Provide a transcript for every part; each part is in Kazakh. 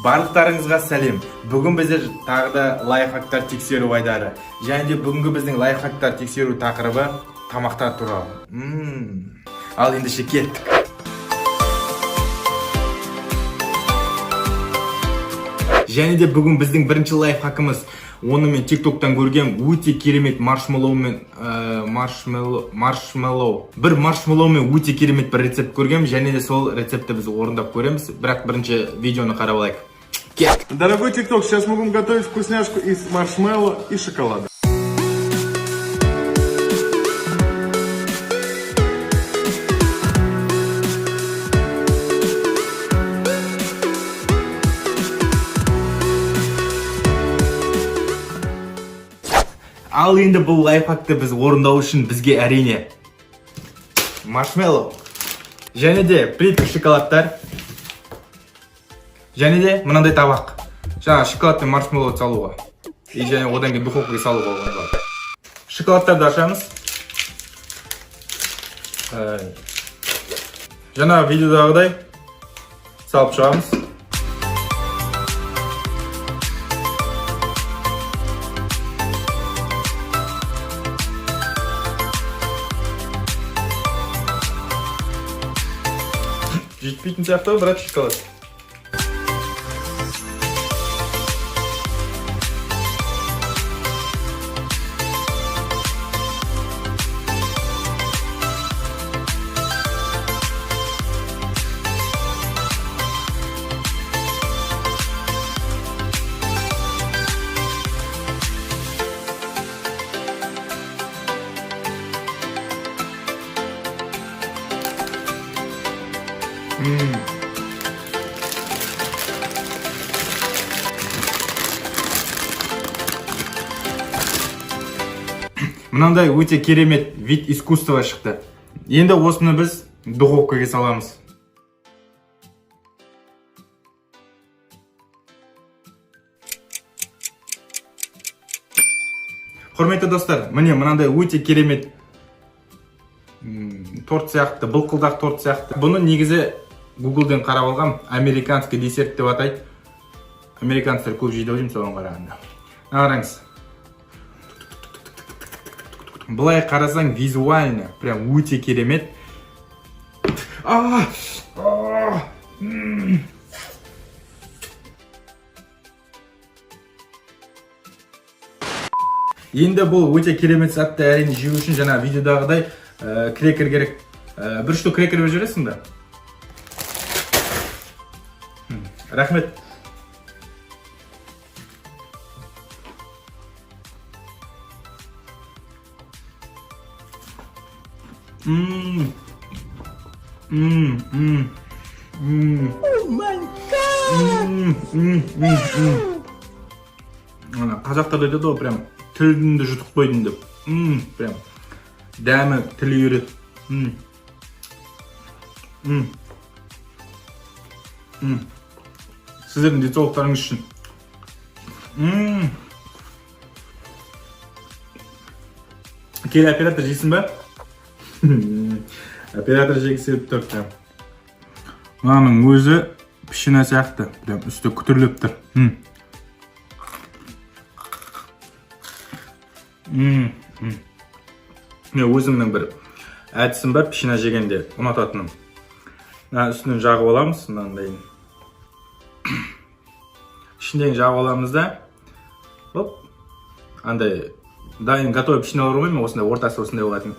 Барлықтарыңызға сәлем! Бүгін бізде тағы да лайфхактар тексеру айдары. Және де бүгінгі біздің лайфхактар тексеру тақырыбы тамақтар туралы. Ал ендеше кеттік. Және де бүгін біздің бірінші лайфхакымыз, оны мен ТикТоктан көргем, өте керемет маршмеллоумен, маршмеллоу, бір маршмеллоумен өте керемет бір рецепт көргем. Және де сол рецептті біз орындап көреміз, бірақ бірінші видеоны қарап алайық. Кеттік! Дорогой ТикТок, сейчас мы будем готовить вкусняшку из маршмеллоу и шоколада. Ал енді бұл лайфхакты біз орындау үшін бізге, әрине, маршмеллоу және де плитка шоколадтар және де мынандай табақ, жаңа шоколад пен маршмеллоу салуға и және одан кейін духовкаға салуға болады. Шоколадтарды ашамыз. Жаңағы видеодағыдай салып шығамыз. Жетпейтін сияқты ғой, брат, шоколад. Мынандай өте керемет вид искусства шықты. Енді осыны біз духовкаға саламыз. Құрметті достар, міне, мынандай өте керемет торт сияқты, былқылдақ торт сияқты. Бұны негізі Гуглден қарап алғам, американский десерт деп атайды. Американецтер көп жейді ау деймін соған қарағанда. Мына қараңыз, былай қарасаң, визуально прям өте керемет. А, а, м. Енді бұл өте керемет затты, әрине, жеу үшін жаңа видеодағыдай крекер керек. Бір штук крекер беріп жібересің ба? Рахмет. М. М, м, м. М, м, м, м. Ана қазақтарда айтады ғой, прям тіліңді жұтып қойдым деп. Прям дәмі тіл үйіреді. М. М. М. Сіздердің денсаулықтарыңыз үшін. М. Кел, оператор, жейсің ба? Оператор жегісі келіп тұр прям. Мынаның өзі пішіні сияқты, прям үсті күтірлеп тұр. М. М, м. Мен өзімнің бір әдісім бар пішіні жегенде ұнататыным. Мына үстінен жағып аламыз, мынандай. Ішіндегін жағып аламыз да. Оп. Андай дайын, готовый пішіні бар ғой, мен осындай ортасы осындай болатын.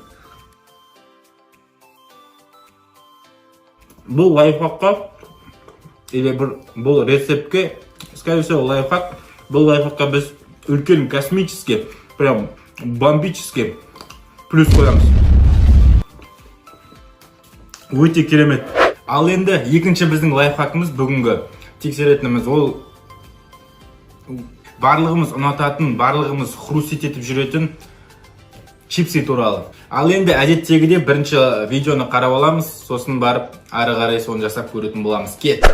Бұл лайфхакқа или бір бұл рецептке, скорее всего, лайфхак. Бұл лайфхакқа біз үлкен космический, прям бомбический плюс қоямыз. Өте керемет. Ал енді екінші біздің лайфхакымыз, бүгінгі тексеретініміз, ол барлығымыз ұнататын, барлығымыз хрустить етіп жүретін чипсы туралы. Ал енді әдеттегідей бірінші видеоны қарап аламыз, сосын барып ары қарай соны жасап көретін боламыз. Кет!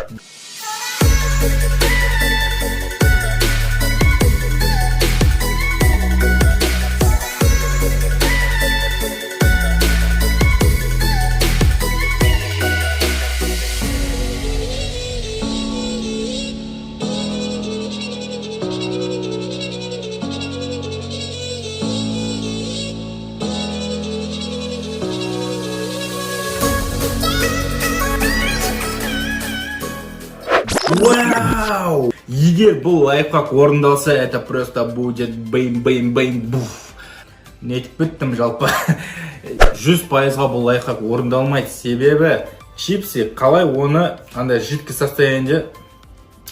Вау! Егер бұл лайфхак орындалса, это просто будет бэйм бэйм бэйм буф. Не айтып біттім жалпы. 100%-ға бұл лайфхак орындалмайды, себебі чипсы қалай оны андай жидкий состояниеде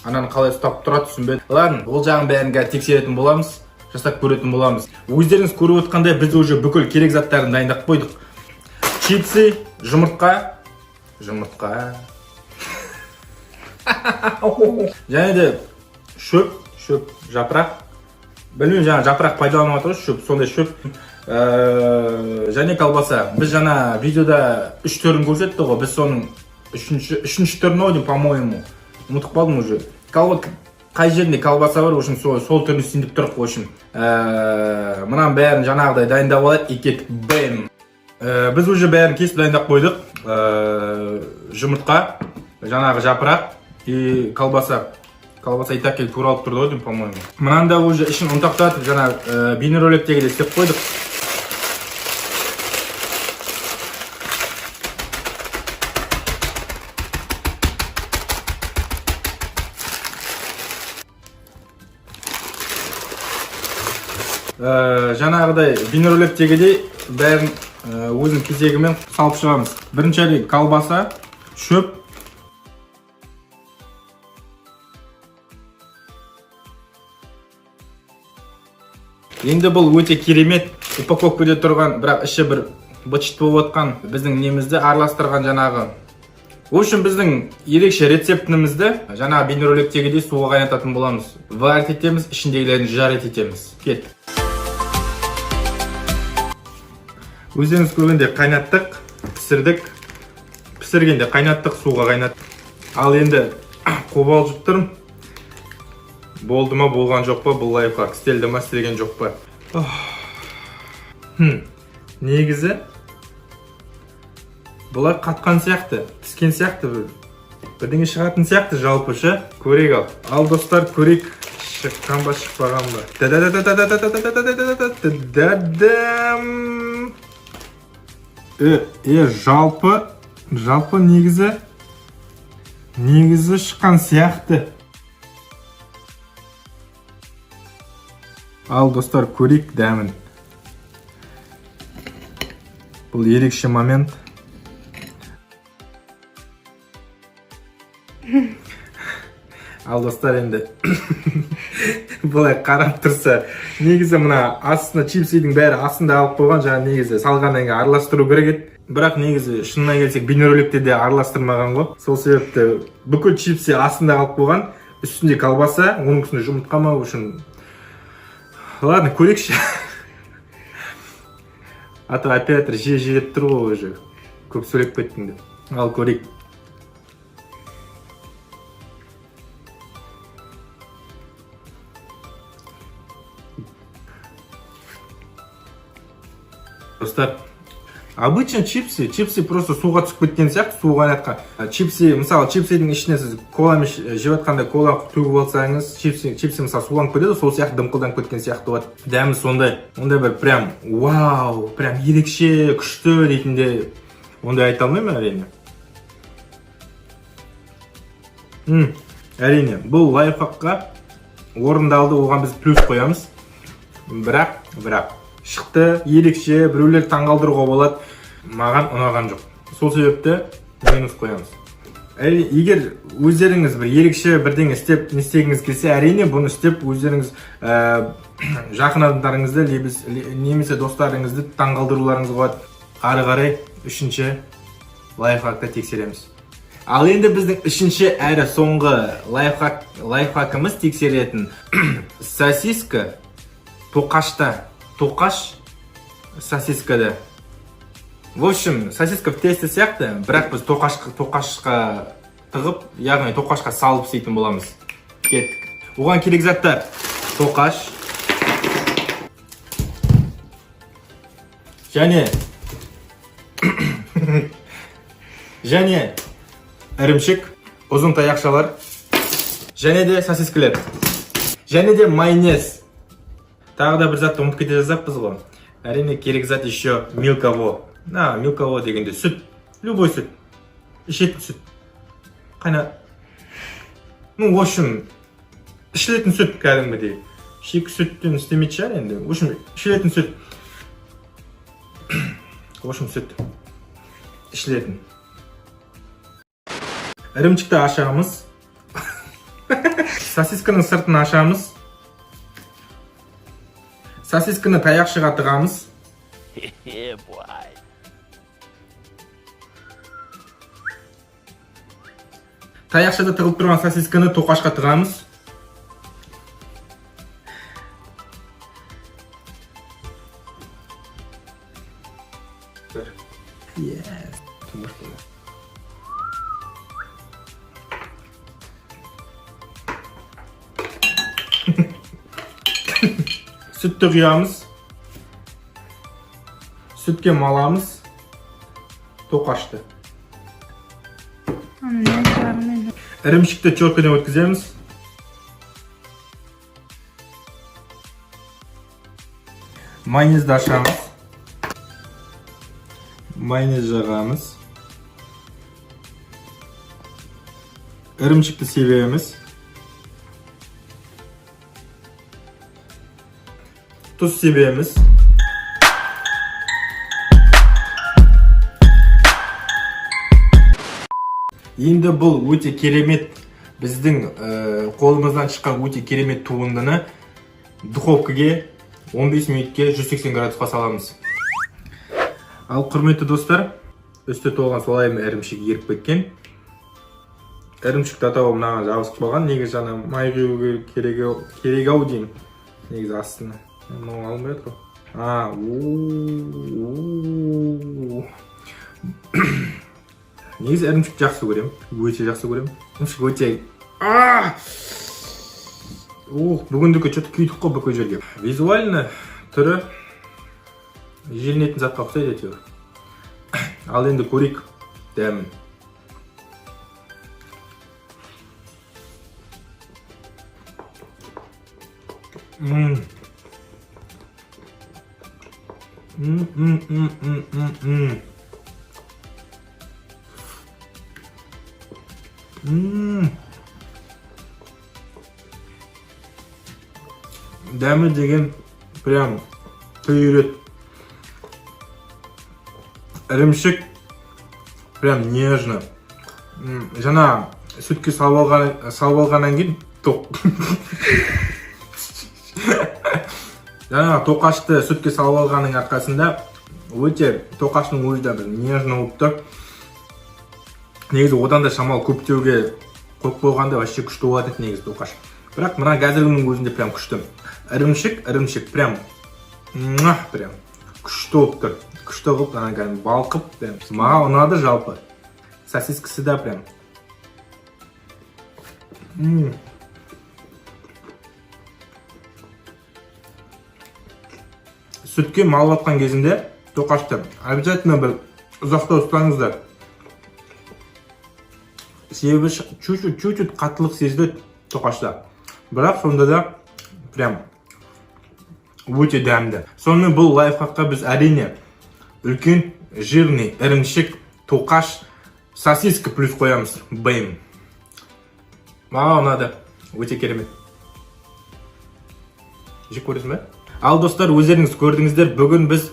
ананы қалай ұстап тұрады, түсінбедім. Ладно, ол жағын бәрін қазір тексеретін боламыз, жасап көретін боламыз. Өздеріңіз көріп отқандай, біз уже бүкіл керек заттарын дайындап қойдық. Чипсы, жұмыртқа, жұмыртқа. Және де шөп, шөп, жапырақ. Білмеймін, жаңа жапырақ пайдаланып жатыр ғой, шөп, сондай шөп. Және колбаса. Біз жаңа видеода үш түрін көрсетті ғой, біз соның үшінші түрін ау деймін, по-моему. Ұмытып қалдым уже. Қай жерінде колбаса бар, в общем, сол түрін істейін деп тұрық, в общем. Мынаның бәрін жаңағыдай дайындап алайық и кеттік, бэм. Біз уже бәрін кесіп дайындап қойдық. Жұмыртқа, жаңағы жапырақ и колбаса. Колбаса и так туралып тұрды ғой деймін, по-моему. Мынаны да уже ішін ұнтақтатып, жаңа бейнероликтегідей істеп қойдық. Жаңағыдай бейнероликтегідей бәрін өзінің кезегімен салып шығамыз. Бірінші әрине колбаса, шөп. Енді бұл өте керемет упаковкада тұрған, бірақ іші бір быт-шыт болып отқан біздің немізді араластырған жаңағы. В общем, біздің ерекше рецептімізді жаңағы бейнероликтегідей суға қайнататын боламыз. Варить етеміз, ішіндегілерін жарить етеміз. Кеттік. Өздеріңіз көргендей қайнаттық, пісірдік. Пісіргенде қайнаттық, суға қайнаттық. Ал енді қобалжып тұрмын. Болды ма, болған жоқ па бұл лайфхак, істелді ма, істелген жоқ па? Негізі бұлар қатқан сияқты, піскен сияқты, бірдеңе шығатын сияқты жалпы ше. Көрейік ал. Ал достар, көрейік, шыққан ба, шықпаған ба. Да-да-да-да-да-да-да-да-да-да-да-дам. Жалпы негізі шыққан сияқты. Ал достар, көрейік дәмін. Бұл ерекше момент. Ал достар, енді былай қарап тұрса, негізі мына астына чипсидің бәрі астында алып қойған, жаңа негізі салғаннан кейін араластыру керек еді. Бірақ негізі шынына келсек, бейнероликте де араластырмаған ғой. Сол себепті бүкіл чипси астында қалып қойған, үстінде колбаса, оның үстінде жұмыртқа ма, в общем. Ладно, көрейікші. А то оператор же же деп тұр ғой уже. Көп сөйлеп кеттің деп. Ал көрейік. Достар, обычно чипсы просто суға түсіп кеткен сияқты, су қайнатқан. Чипсы, мысалы, чипсидің ішіне сіз коламен жеп жатқанда кола төгіп алсаңыз, чипсы мысалы суланып кетеді, сол сияқты дымқылданып кеткен сияқты болады. Дәмі сондай, ондай бір прям вау, прям ерекше күшті дейтінде ондай айта алмаймын әрине. Әрине, бұл лайфхакқа орындалды, оған біз плюс қоямыз. Бірақ шықты ерекше, біреулер таңғалдыруға болады, маған ұнаған жоқ. Сол себепті минус қоямыз. Әрине, егер өздеріңіз бір ерекше бірдеңе істеп, не істегіңіз келсе, әрине бұны істеп өздеріңіз жақын адамдарыңызды немесе достарыңызды таңғалдыруларыңызға болады. Ары қарай үшінші лайфхакты тексереміз. Ал енді біздің үшінші әрі соңғы лайфхакымыз тексеретін сосиска тоқашта. Тоқаш сосискада. В общем, сосиска в тесте сияқты, бірақ біз тоқашқа тығып, яғни тоқашқа салып істейтін боламыз. Кеттік. Оған керек заттар: тоқаш және ірімшік, ұзын таяқшалар, және де сосискілер, және де майонез. Тағы да бір затты ұмытып кете жаздаппыз ғой. Әрине, керек зат еще милково. На, милково дегенде сүт, любой сүт, ішетін сүт. Қайна Ну, в общем, ішілетін сүт кәдімгідей. Шикі сүттен істемейтін шығар енді. В общем, ішілетін сүт. В общем, сүт. Ішілетін. Ірімшікті ашамыз. Сосисканың сыртын ашамыз. Сосисканы таяқшаға тығамыз. Yeah, boy. Таяқшада тығылып тұрған сосисканы тоқашқа тығамыз. Бір. Yes. Тұңғыш болды. Сүтті құямыз. Сүтке маламыз. Тоқашты. Аны мен шығармын. Ірімшікті теркіден өткіземіз. Майонезді ашамыз. Майонез жағамыз. Ірімшікті себеміз. Тұз себеміз. Енді бұл өте керемет біздің қолымыздан шыққан өте керемет туындыны духовкаге 15 минутке 180 градусқа саламыз. Ал, құрметті достар, үсті толған солай ірімшік еріп кеткен. Ірімшікті атауы мынаған жабысып қалған. Негізі жаңа май құю керек ау деймін. Негізі астына. Мынау алынбай жатыр ғой. А, у. Негізі ірімшік жақсы көремін. Өте жақсы көремін. Ірімшік өте. А! Ух, бүгіндікі что-то күйдік қой бүкіл жерге. Визуально түрі желінетін затқа ұқсайды әйтеуір. Ал енді көрейік дәмін. М. М, м, м, м, м, м. М. Дәмі деген прям тіл үйрет. Ірімшік прям нежно. Жаңа сүтке салып алғаннан кейін тоқ. Жаңа тоқашты сүтке салып алғанның арқасында өте тоқаштың өзі де бір нежно болып тұр. Негізі одан да шамалы көптеуге қойып қойғанда вообще күшті болады еді негізі тоқаш. Бірақ мына қазіргінің өзінде прям күшті. Ірімшік, ірімшік прям муах, прям күшті болып тұр. Күшті қылып ана кәдімгі балқып прям маған ұнады жалпы. Сосискасы да прям. Сүтке малып жатқан кезінде тоқашты обязательно бір ұзақтау ұстаңыздар. Себебі чуть-чуть, чуть-чуть қаттылық сезіледі тоқашта. Бірақ сонда да прям өте дәмді. Сонымен бұл лайфхакқа біз әрине үлкен жирный ірімшік, тоқаш, сосиска плюс қоямыз. Бэм. Маған ұнады. Өте керемет. Жеп көресің бе? Ал достар, өздеріңіз көрдіңіздер, бүгін біз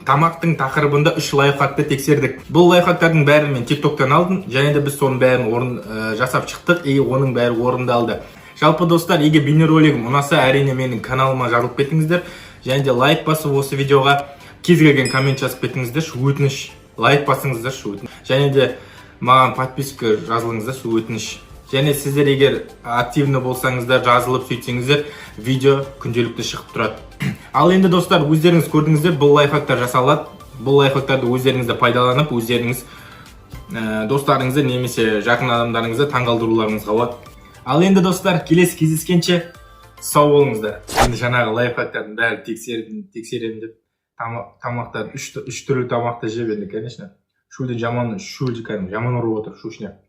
тамақтың тақырыбында 3 лайфхакты тексердік. Бұл лайфхактардың бәрін мен TikTok'тан алдым, және де біз соның бәрін жасап шықтық, и оның бәрі орындалды. Жалпы достар, егер бейнеролигім ұнаса, әрине менің каналыма жазылып кетіңіздер, және де лайк басып осы видеоға кез келген коммент жазып кетіңіздерші, өтініш. Лайк басыңыздаршы, өтініш. Және де маған подписка жазылыңыздаршы, өтініш. Және сіздер егер активні болсаңыздар, жазылып сөйтсеңіздер, видео күнделікті шығып тұрады. Ал енді достар, өздеріңіз көрдіңіздер, бұл лайфхактар жасалады. Бұл лайфхактарды өздеріңіз де пайдаланып, өздеріңіз, достарыңызды немесе жақын адамдарыңызды таңғалдыруларыңызға болады. Ал енді достар, келесі кездескенше сау болыңыздар. Енді жаңағы лайфхактардың бәрін тексеремін деп тамақтар, үш түрлі тамақты жеп енді, конечно, шөлден жаман, шөл кәдімгі жаман ұрып отыр, шушня.